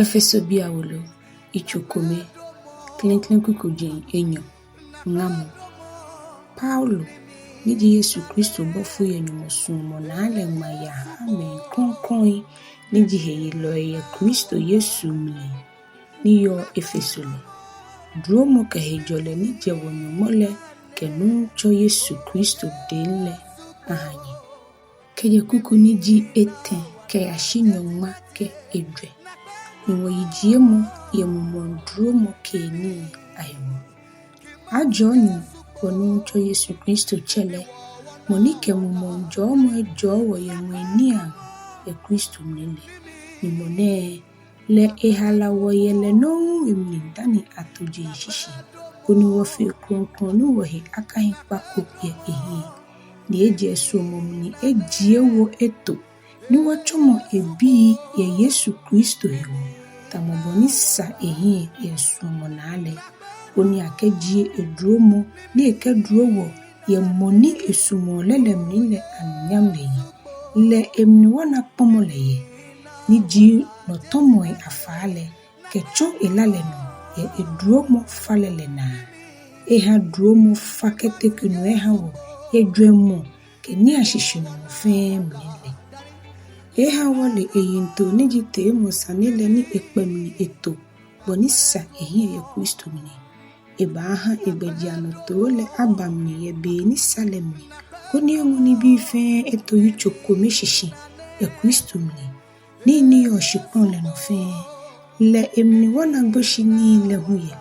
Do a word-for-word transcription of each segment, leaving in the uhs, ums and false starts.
Efesobii awolo, yitso kome, klɛŋklɛŋ kuku ji enyɔ. Ŋamɔ. Paulo, ni ji Yesu Kristo bɔfo yɛ Nyɔŋmɔ suɔmɔ naa lɛ, ŋma yaha mɛi krɔŋkrɔŋi ni ji heyelɔi yɛ Kristo Yesu mli ni yɔɔ Efeso lɛ. Duromɔ kɛ hejɔlɛ ni jɛ wɔ-Nyɔŋmɔ lɛ kɛ Nuŋtsɔ Yesu Kristo dɛŋ lɛ aha nyɛ. Kɛjɛ kuku ni ji etɛ kɛyashi nyɔŋma kɛ ejwɛ. Ni wɔyijiemɔ yɛ mumɔŋ duromɔ keenii ahewɔ. Ajɔɔ Nyɔŋmɔ, wɔ-Nuŋtsɔ Yesu Kristo Tsɛ lɛ, mɔ ni kɛ mumɔŋ jɔɔmɔ ejɔɔ wɔ yɛ ŋwɛiniiaŋ yɛ Kristo mli lɛ. Ni mɔ nɛɛ lɛ ehala wɔ yɛ lɛ nɔŋŋ emli dani ato jeŋ shishi, koni wɔfee krɔŋkrɔŋ ni wɔhe akahi kpa ko yɛ ehiɛ. Ni ejɛ esuɔmɔ mli ejie wɔ eto, ni wɔtsɔmɔ ebii yɛ Yesu Kristo hewɔ, tamɔ bɔ ni sa ehiɛ yɛ esuɔmɔ naa lɛ, koni akɛjie eduromɔ ni ekɛduro wɔ yɛ mɔ ni esumɔɔ lɛ lɛ mli lɛ anunyam lɛ yi. Lɛ emli wɔna kpɔmɔ lɛ yɛ, ni ji nɔtɔmɔi afaa lɛ, kɛtsɔ ela lɛ nɔ yɛ eduromɔ falɛ lɛ naa. Eha duromɔ fa kɛteke nɔ eha wɔ yɛ jwɛŋmɔ kɛ nii ashishinumɔ fɛɛ mli lɛ. Eha wɔle eyiŋtoo ni ji teemɔ sane lɛ ni ekpɛ mli eto, bɔ ni sa ehiɛ yɛ Kristo mli. Ebaaha egbɛjianɔtoo lɛ aba mli yɛ be ni sa lɛ mli, koni eŋɔ nibii fɛɛ eto yitso kome shishi yɛ Kristo mli, nii ni yɔɔ shikpɔŋ lɛ nɔ fɛɛ. Lɛ emli wɔna gboshinii lɛ hu yɛ,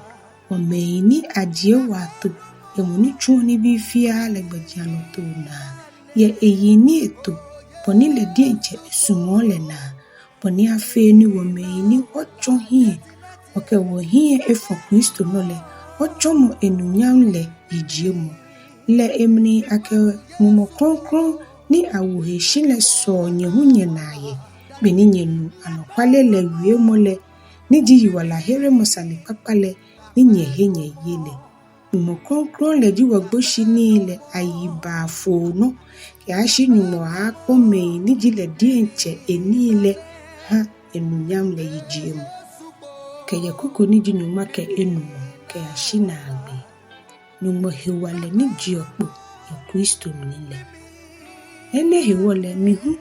wɔ mɛi ni ajie wɔ ato yɛ mɔ ni tsuɔ nibii fiaa lɛ gbɛjianɔtoo naa, yɛ eyiŋ ni eto, bɔ ni lɛ diɛŋtsɛ esumɔɔ lɛ naa, bɔ ni afee ni wɔ mɛi ni wɔtsɔ hiɛ wɔkɛ wɔhiɛ efɔ Kristo nɔ lɛ, wɔtsɔmɔ enunyam lɛ yijiemɔ. Lɛ emli akɛ Mumɔ Krɔŋkrɔŋ ni awo he shi lɛ sɔɔ nyɛ hu nyɛnaa yɛ, be ni nyɛnu anɔkwale lɛ wiemɔ lɛ, ni ji yiwalaheremɔ sanekpakpa lɛ, ni nyɛhe nyɛye lɛ. Mumɔ Krɔŋkrɔŋ lɛ ji wɔgboshinii lɛ ayibaafoo nɔ, kɛyashi Nyɔŋmɔ aaakpɔ mɛi ni ji lɛ diɛŋtsɛ enii lɛ ha enunyam lɛ yijiemɔ. Kɛjɛ kuku ni ji nyɔŋma kɛ enumɔ kɛyashi naagbee. Nyɔŋmɔ hewalɛ ni jeɔ kpo yɛ Kristo mli lɛ. Enɛ hewɔ lɛ, mi hu,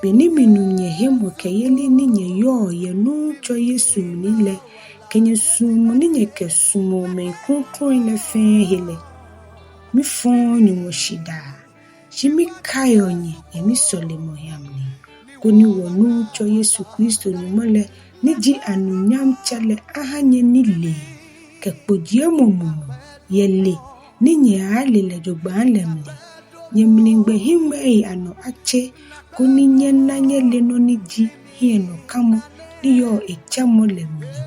be ni minu nyɛhemɔkɛyeli ni nyɛyɔɔ yɛ Nuŋtsɔ Yesu mli lɛ, kɛ nyɛsuɔmɔ ni nyɛkɛsumɔɔ mɛi krɔŋkrɔŋi lɛ fɛɛ he lɛ, mifɔɔɔ Nyɔŋmɔ shidaa, shi mikaiɔ nyɛ yɛ misɔlemɔi amli, koni wɔ-Nuŋtsɔ Yesu Kristo Nyɔŋmɔ lɛ, ni ji anunyam Tsɛ lɛ, aha nyɛ nilee kɛ kpojiemɔ mumɔ yɛ le ni nyɛaale lɛ jogbaŋŋ lɛ mli. Nyɛmligbɛ hiŋmɛii anɔ atse, koni nyɛna nyɛle nɔ ni ji hiɛnɔkamɔ ni yɔɔ etsɛmɔ lɛ mli,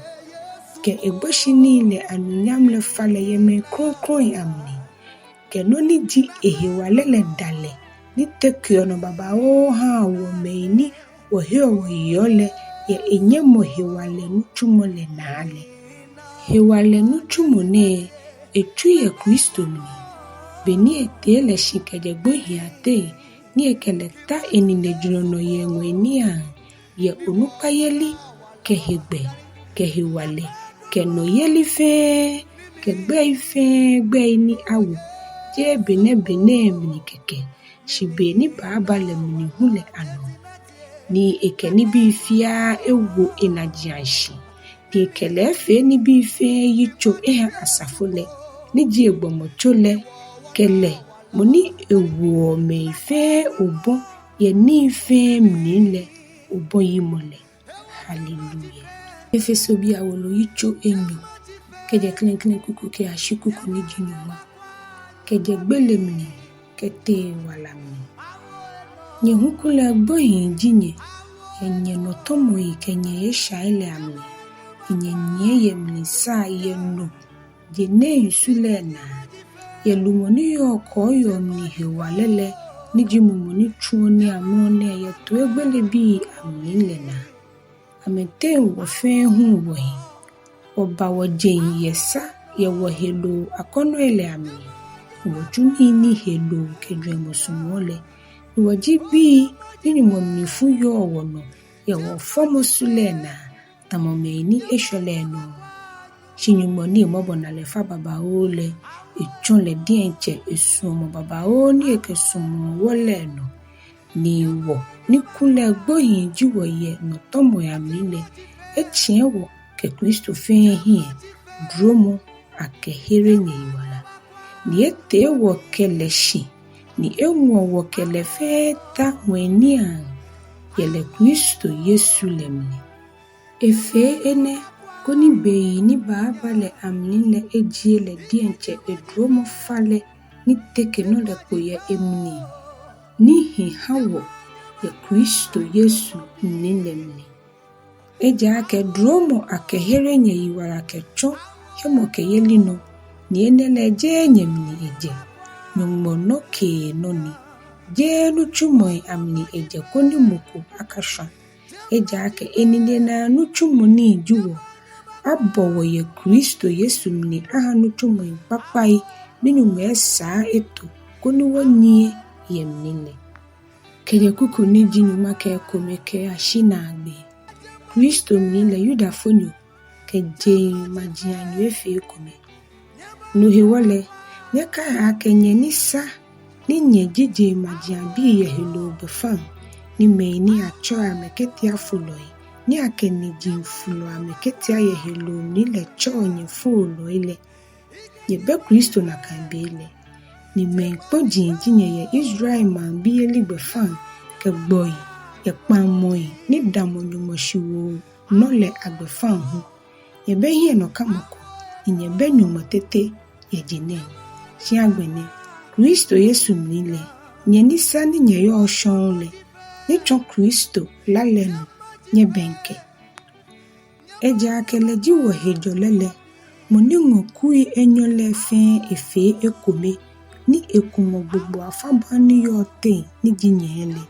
kɛ egboshinii lɛ anunyam lɛ falɛ yɛ mɛi krɔŋkrɔŋi amli, kɛ nɔ ni ji ehewalɛ lɛ dalɛ ni tekeɔ nɔ babaoo haa wɔ mɛi ni wɔheɔ wɔyeɔ lɛ yɛ enyɛmɔ hewalɛ nitsumɔ lɛ naa lɛ. Hewalɛ nitsumɔ nɛɛ etsu yɛ Kristo mli, be ni etee lɛ shi kɛjɛ gbohii ateŋ, ni ekɛ lɛ ta eninejurɔ nɔ yɛ eŋwɛiniiaŋ, yɛ onukpayeli kɛ hegbɛ kɛ hewalɛ kɛ nɔyeli fɛɛ kɛ gbɛi fɛɛ gbɛi ni awo, jeee benɛ be nɛɛ mli kɛkɛ, shi be ni baaba lɛ mli hu lɛ anɔ. Ni ekɛ nibii fiaa ewo enajiaŋshi, ni ekɛ lɛ efee nibii fɛɛ yitso eha asafo lɛ, ni ji egbɔmɔtso lɛ, kɛ lɛ mɔ ni ewoɔ mɛi fɛɛ obɔ yɛ nii fɛɛ mli lɛ, obɔyimɔ lɛ. Haleluya. Efesobii awolo, yitso enyɔ, kɛjɛ klɛŋklɛŋ kuku kɛyashi kuku ni ji nyɔŋma. Kɛjɛ gbele mli kɛtee wala mli. Nyɛ hu kulɛ gbohii ji nyɛ yɛ nyɛnɔtɔmɔi kɛ nyɛheshai lɛ amli, ni nyɛnyiɛ yɛ mlisaa yɛ no je nɛŋ su lɛ naa, yɛ lumɔ ni yɔɔ kɔɔyɔɔ mli hewalɛ lɛ, ni ji Mumɔ ni tsuɔ nii amrɔ nɛɛ yɛ toigbelebii amli lɛ naa. Amɛteŋ wɔ fɛɛ hu wɔhi. Wɔba wɔjeŋ yɛ sa yɛ wɔheloo akɔnɔi lɛ amli, ni wɔtsu nii ni heloo kɛ jwɛŋmɔ sumɔɔ lɛ, ni wɔji bii ni Nyɔŋmɔ mlifu yɔɔ wɔnɔ, yɛ wɔfɔmɔ su lɛ naa, tamɔ mɛi ni eshwɛ lɛ nɔŋŋ. Shi Nyɔŋmɔ ni emɔbɔnalɛ fa babaoo lɛ, etsɔ lɛ diɛŋtsɛ esuɔmɔ babaoo ni ekɛsumɔɔ wɔ lɛ nɔ. Ni wɔ ni kulɛ gbohii ji wɔ yɛ nɔtɔmɔi amli lɛ, etsiɛ wɔ kɛ Kristo fɛɛ hiɛ duromɔ akɛhere nyɛyiwala. Ni etee wɔ kɛ lɛ shi, ni eŋɔ wɔ kɛ lɛ fɛɛ ta ŋwɛiniiaŋ yɛ lɛ Kristo Yesu lɛ mli. Efee enɛ koni bei ni baaba lɛ amli lɛ ejie lɛ diɛŋtsɛ eduromɔ falɛ ni teke nɔ lɛ kpo yɛ emli, ni hi ha wɔ yɛ Kristo Yesu mli lɛ mli. Ejaakɛ duromɔ akɛhere nyɛyiwala kɛtsɔ hemɔkɛyeli nɔ, ni enɛ lɛ jeee nyɛmli ejɛ, Nyɔŋmɔ nɔkeenɔ ni. Jeee nitsumɔi amli ejɛ koni mɔ ko akashwa. Ejaakɛ enine naa nitsumɔ nii ji wɔ, abɔ wɔ yɛ Kristo Yesu mli aha nitsumɔi kpakpai ni Nyɔŋmɔ esaa eto koni wɔnyiɛ yɛ mli lɛ. Kɛjɛ kuku ni ji nyɔŋma kɛ ekome kɛyashi naagbee. Kristo mli lɛ Yudafonyo kɛ jeŋmajiaŋnyo efee ekome. No hewɔ lɛ, nyɛkaia akɛ nyɛ ni sa ni nyɛji jeŋmajiaŋbii yɛ heloo gbɛfaŋ, ni mɛi ni atsɛɔ amɛ ketiafolɔi, ni akɛ niji folɔ amɛ ketia yɛ heloo mli lɛ tsɛɔ nyɛ foolɔi lɛ, nyɛbɛ Kristo nakai be lɛ. Ni mɛi kpɔji ji nyɛ yɛ Israel maŋ biyeli gbɛfaŋ kɛ gbɔi yɛ kpaŋmɔi ni damɔ Nyɔŋmɔ shiwoo nɔ lɛ agbɛfaŋ hu. Nyɛbɛ hiɛnɔkamɔ ko, ni nyɛbɛ Nyɔŋmɔ tete yɛ je nɛɛŋ. Shi agbɛnɛ, Kristo Yesu mli lɛ, nyɛ ni sa ni nyɛyɔɔ shɔŋŋ lɛ, nyɛtsɔ Kristo la lɛ nɔ nyɛbɛŋkɛ. Ejaakɛ lɛ ji wɔhejɔlɛ lɛ, mɔ ni ŋɔ kui enyɔ lɛ fɛɛ efee ekome, ni ekumɔ gbogbo afabaŋ ni yɔɔ teŋ ni ji nyɛɛ lɛ.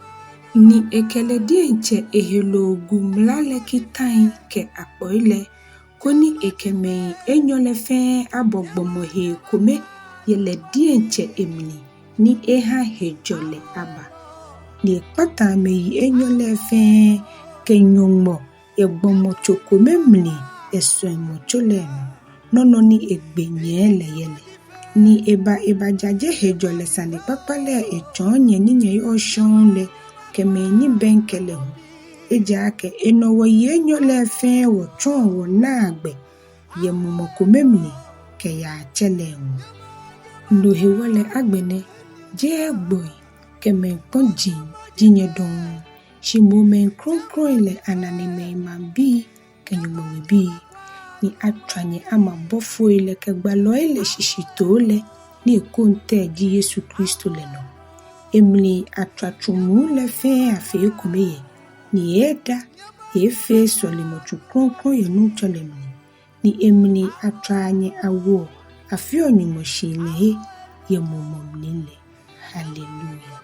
Ni ekɛ lɛ diɛŋtsɛ eheloo gu mla lɛ kitai kɛ akpɔi lɛ, koni ekɛ mɛi enyɔ lɛ fɛɛ abɔ gbɔmɔ hee kome yɛ lɛ diɛŋtsɛ emli, ni eha hejɔlɛ aba. Ni ekpata amɛyi enyɔ lɛ fɛɛ kɛ Nyɔŋmɔ yɛ gbɔmɔtso kome mli yɛ sɛŋmɔtso lɛ nɔ, nɔ nɔ ni egbe nyɛɛ lɛ yɛ lɛ. Ni eba ebajaje hejɔlɛ sanekpakpa lɛ etsɔɔ nyɛ ni nyɛyɔɔ shɔŋŋ lɛ kɛ mɛi ni bɛŋkɛ lɛ hu. Ejaakɛ enɔ wɔyi enyɔ lɛ fɛɛ wɔtsɔɔ wɔnaa gbɛ yɛ mumɔ kome mli kɛyaa Tsɛ lɛ ŋɔɔ. No hewɔ lɛ agbɛnɛ, jeee gbɔi kɛ mɛi kpɔji ji nyɛ dɔŋŋ, shi moŋ mɛi krɔŋkrɔŋi lɛ ananemɛi maŋbii kɛ Nyɔŋmɔ webii, ni atswa nyɛ ama bɔfoi lɛ kɛ gbalɔi lɛ shishitoo lɛ ni ekoŋtɛ ji Yesu Kristo lɛ nɔ. Emli atswa tsu muu lɛ fɛɛ afee ekome yɛ, ni eeda eefee sɔlemɔtsu krɔŋkrɔŋ yɛ Nuŋtsɔ lɛ mli, ni emli atswaa nyɛ awoɔ afeɔ Nyɔŋmɔ shihilɛhe yɛ mumɔ mli lɛ. Haleluya.